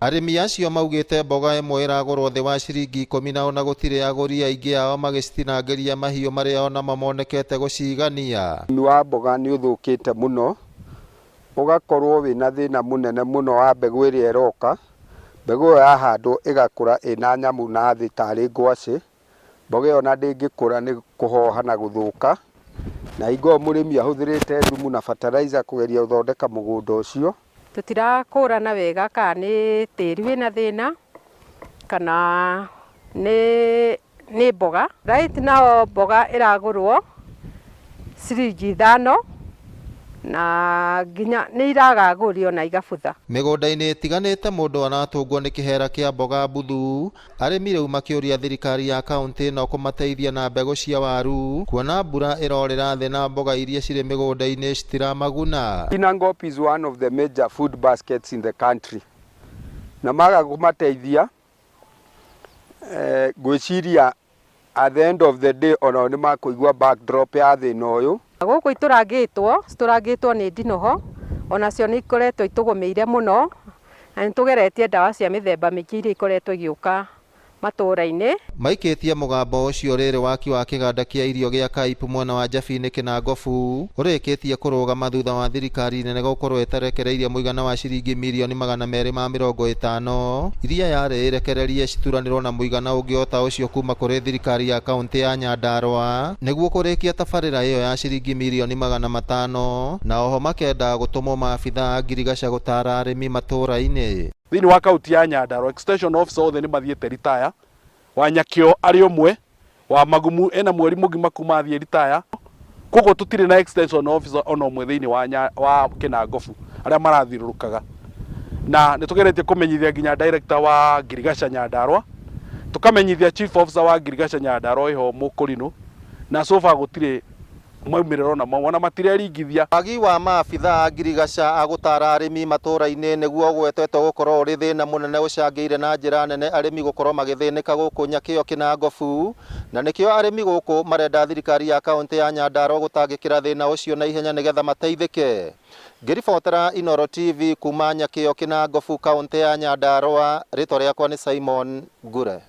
Arĩmi acio maugĩte mboga ĩmwe ĩragũrwo thĩ wa ciringi ikũmi na ona gũtirĩ agũri aingĩ ao magĩcitinangĩria mahiũ marĩa onamo monekete gũcigania. Ũrĩmi wa mboga nĩ ũthũkĩte mũno, ũgakorwo wĩna thĩna mũnene mũno wa mbegũ ĩrĩa ĩroka, mbegũ ĩyo yahandwo ĩgakũra ĩna nyamũ na thĩ tarĩ ngwacĩ, mboga ĩyo ona ndĩngĩkũra nĩ kũhoha na gũthũka, na hingo ĩyo mũrĩmi ahũthĩrĩte thumu na fertilizer kũgeria gũthondeka mũgũnda ũcio. Tũtirakũrana wega kana nĩ tĩri wĩna thĩna kana nĩ mboga. Right now mboga ĩragũrwo ciringi ithano na nginya nĩ iraga agũri ona igabutha. Mĩgũnda-inĩ ĩtiganĩte mũndũ aratũngwo nĩ kĩhera kĩa mboga mbuthu. Arĩmi rĩu makĩũria thirikari ya kauntĩ ĩno kũmateithia na mbegũ cia waru kuona mbura ĩrorĩra thĩ na mboga iria cirĩ mĩgũnda-inĩ citiramaguna. Kinangop is one of the major food baskets in the country na maga kũmateithia ngwĩciria at the end of the day onao nĩ makũigua backdrop ya thĩna ũyũ. Gũkũ itũrangĩtwo, citũrangĩtwo nĩ ndinoho, onacio nĩ ikoretwo itũgũmĩire mũno, na nĩ tũgeretie ndawa cia mĩthemba mĩingĩ iria ikoretwo igĩũka matũũra-inĩ. Maikĩtie mũgambo ũcio rĩrĩ waki wa kĩganda kĩa irio gĩa Kaip mwena wa Njabini Kĩnangobu ũrĩkĩtie kũrũgama thutha wa thirikari nene gũkorwo ĩtarekereirie mũigana wa ciringi mirioni 250 iria yarĩ ĩrekererie cituranĩrwo na mũigana ũngĩ o ta ũcio kuma kũrĩ thirikari ya kaũntĩ ya Nyandarua nĩguo kũrĩkia tabarĩra ĩyo ya ciringi mirioni 500 na oho makenda gũtũmwo maabithaa a ngirigaca gũtara arĩmi matũũra-inĩ. Thĩinĩ wa kaunti ya Nyandarua extension officer othe nĩ mathiĩte ritaya, wa Nyakĩo arĩ ũmwe, wa Magumu ena mweri mũgima kuma athiĩ ritaya, koguo tũtirĩ na extension officer ona ũmwe thĩinĩ wa, wa Kĩnangobu arĩa marathiũrũrũkaga. Na nĩ tũgeretie kũmenyithia nginya director wa Ngirigaca Nyandarua, tũkamenyithia chief officer wa Ngirigaca Nyandarua wĩho Mũkũrinũ, na so far gũtirĩ maumĩrĩro ona mamwe ona matireringithia. Wagi wa maabithaa a ngirigaca a gũtara arĩmi matũra-inĩ nĩguo ũgwetetwo gũkorwo ũrĩ thĩna mũnene ũcangĩire na njĩra nene arĩmi gũkorwo magĩthĩnĩka gũkũ Nyakĩo Kĩnangobu, na nĩkĩo arĩmi gũkũ marenda thirikari ya kaũntĩ ya Nyandarua gũtangĩkĩra thĩna ũcio na ihenya nĩgetha mateithĩke. Ngĩribotera Inooro TV kuma Nyakĩo Kĩnangobu kaũntĩ ya Nyandarua, rĩtwa rĩakwa nĩ Simon Ngure.